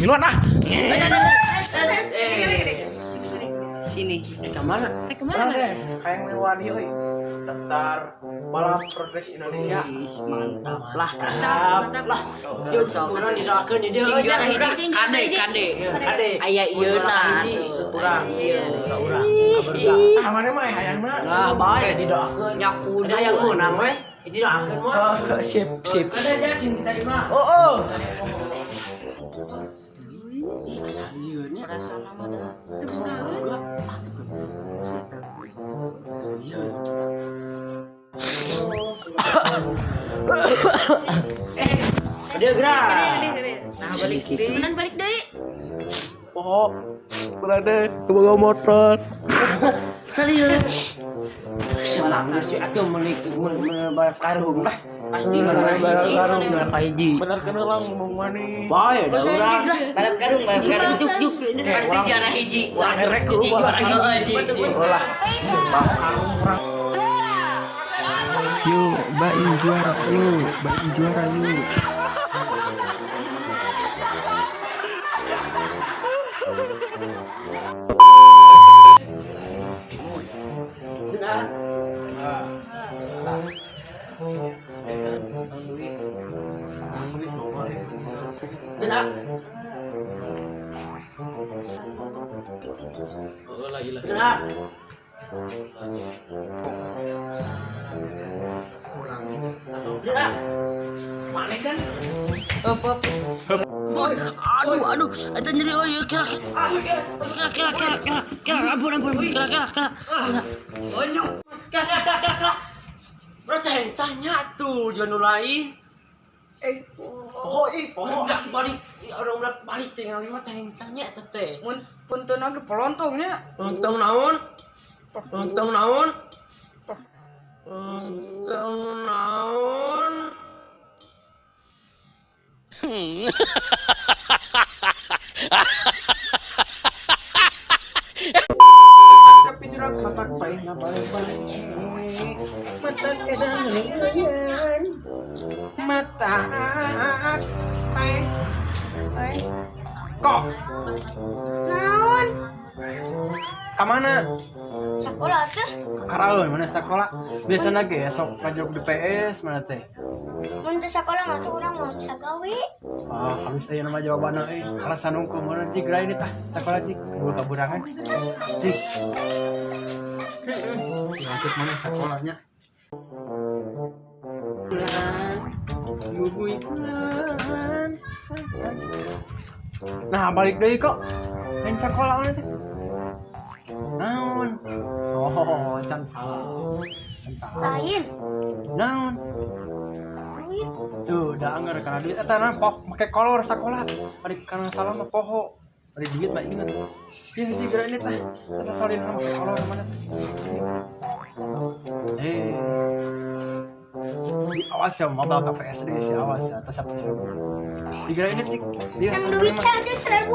Miluan ah. Sini. Eh, kemana? Eh, kemana? Hayang miluan ieu euy. Daftar balap road race Indonesia. Ih, mantap lah. Mantap lah. Yuk, Sok. kurang didoakeun ya dia. Cing juara hiji. Kade, kade. Kade. Aya ieu na. Kurang. Kurang. Ah, mana mah hayangna. Nah, bae didoakeun. Nya kudu. Ada yang menang we. Didoakeun mah. Oh, sip, sip. Kada aja sing kita mah. Oh, oh. Ih, asal ieu nya. Perasaan nama dah. Terus naon? Iya. Dia gerak. Gede, gede, gede. Nah, balik deui. Benan balik deui. Poho. Berada ke bawa motor. Serius. Senang sih atuh meuli balap karung lah. Pasti juara hiji. Juara hiji. Bener kan ulang ngomong mana? Bae dah Gak usah urang. lah. Balap karung, balap karung. Juk, juk. Pasti juara hiji. Urang erek lu Juara hiji. Betul, betul. Lah. Yuk, Bain juara, yuk, Bain juara, yuk. Nah, nah. Nah. Nah. Mana kan? Aduh, aduh, ada nyeri, oh iya, kira, kira, kira, kira, kira, kira, ampun, ampun, kira, kira, kira. Kak, kak, kak, kak, kak. Bro, tanya tanya tuh, jangan nu lain. Eh, poho ih, poho. Orang balik, orang berat balik tinggal lima tanya tanya teteh. Mun punten oge pelontongnya. Untung naon? Untung naon? Untung naon? Tapi jurak matak pain balik matak edan lumayan matak pain pain kok Naon? kamana Sekolah tuh. karaeun mana sekolah biasana ge sok ngajok di PS mana teh. Mun teu sekolah mah tuh urang mau bisa gawe. Ah, halus aya nama jawabanna euy. Kalasan unggul mun cik geura ini tah sekolah cik gua kaburangan cik. Lanjut mana sekolahnya. Guguy bulan. Nah, balik deui kok. Lain sekolah mana teh? Naon? Oh, can salah. Can salah. Lain. Naon? Duit. Tuh, udah anggar karena duit eta nah poh make kolor sekolah. Ari kana salah mah poho. Ari duit mah inget. Ieu hiji geura ini tah. Eta salin mah make kolor mana teh. Eh. Awas ya mabal ke PSD sih awas ya atas apa sih. Digeura ini tik. Dia Yang duit 100.000.